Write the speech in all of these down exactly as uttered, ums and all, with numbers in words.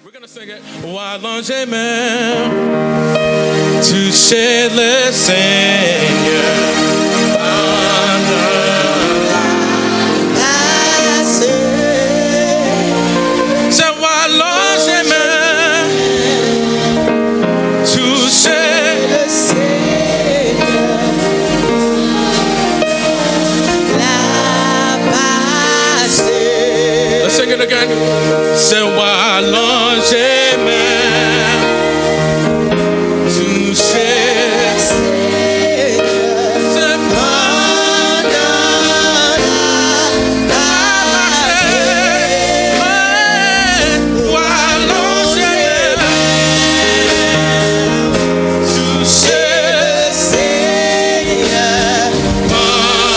We're gonna sing it. Ou alonje men, touche le Senyè pandan pase. Se ou alonje men, touche le Senyè. Let's sing it again. Se ou alonje men, touche. Se pandan ou alonje men, touche Senyè pandan ou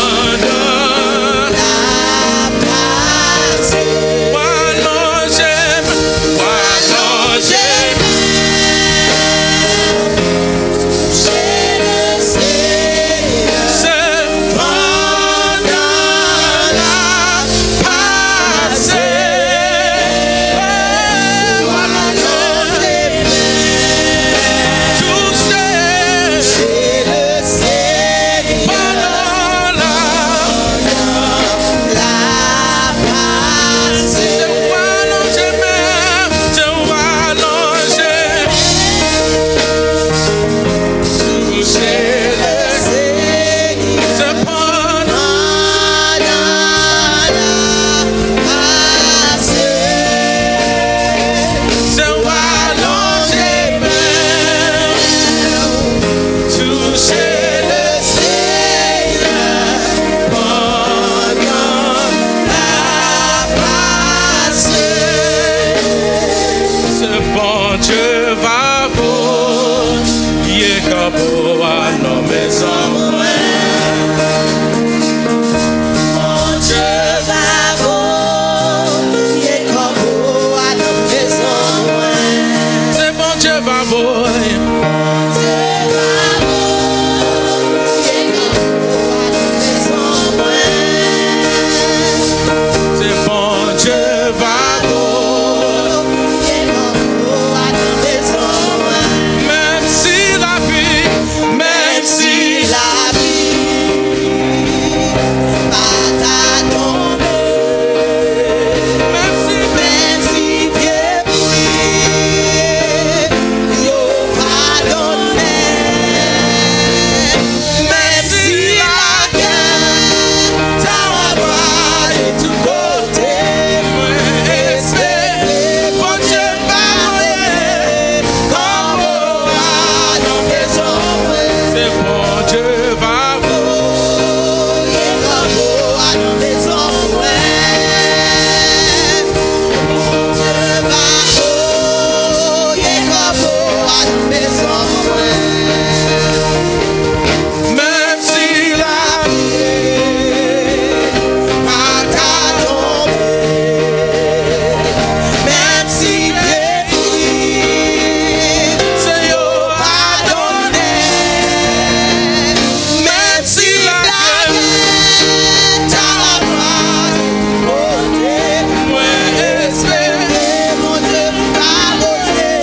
alonje men, ou alonje men. Se pandan l ap pase. Touche pandan l ap pase. Se ou alonje men, se ou alonje. Touche le Senyè pandan l ap pase. Se ou alonje men, touche le Senyè pandan l ap pase. Se Bondye va voye kanpo a nan mezon mwen. Bondye va voye kanpo a nan mezon mwen. Se Bondye va voye. Bondye va voye kanpo a nan mezon mwen. Se Bondye va voye kanpo a nan mezon mwen. Menm si lapli, menm si lapli pa ta tonbe, menm si, menm si pye bri yo pa donnen, menm si lagè ta anvayi tout kote, mwen espere Bondye va voye kanpo a nan mezon mwen. Se Bondye va voye kanpo a nan mezon mwen. Bondye va voye kanpo a nan mezon mwen. Menm si lapli pa ta tonbe, menm si pye bri yo pa donnen, menm si lagè ta anvayi tout kote, mwen espere Bondye va voye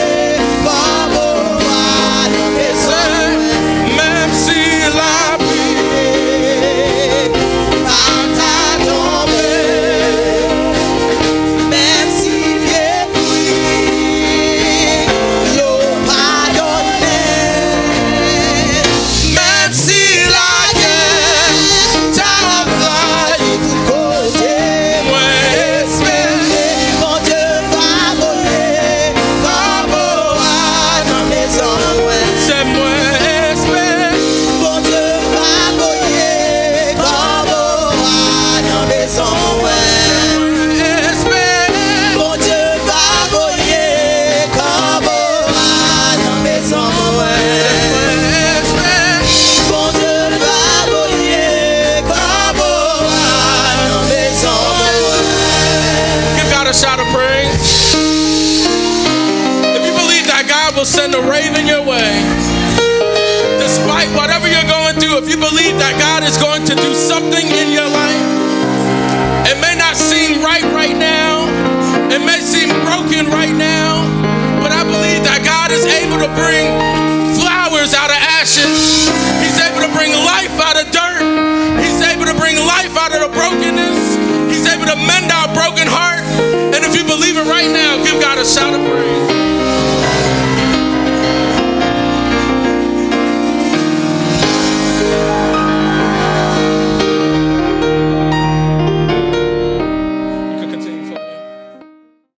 kanpo a nan mezon mwen. Menm si lapli pa ta tonbe, menm si pye bri yo pa donnen, menm si lagè ta anvayi tout kote, mwen espere Bondye va voye kanpo a nan mezon mwen. Se mwen espere Bondye va voye kanpo a nan mezon mwen. Mwen espere Bondye va voye kanpo a nan mezon mwen. Bondye va voye kanpo a nan mezon mwen. Give God a shout of praise. If you believe that God will send a raven your way, despite whatever you're going through, if you believe that God is going to do something in your life, it may not seem right right now, it may seem broken right now, bring flowers out of ashes. He's able to bring life out of dirt. He's able to bring life out of the brokenness. He's able to mend our broken heart. And if you believe it right now, give God a shout of praise.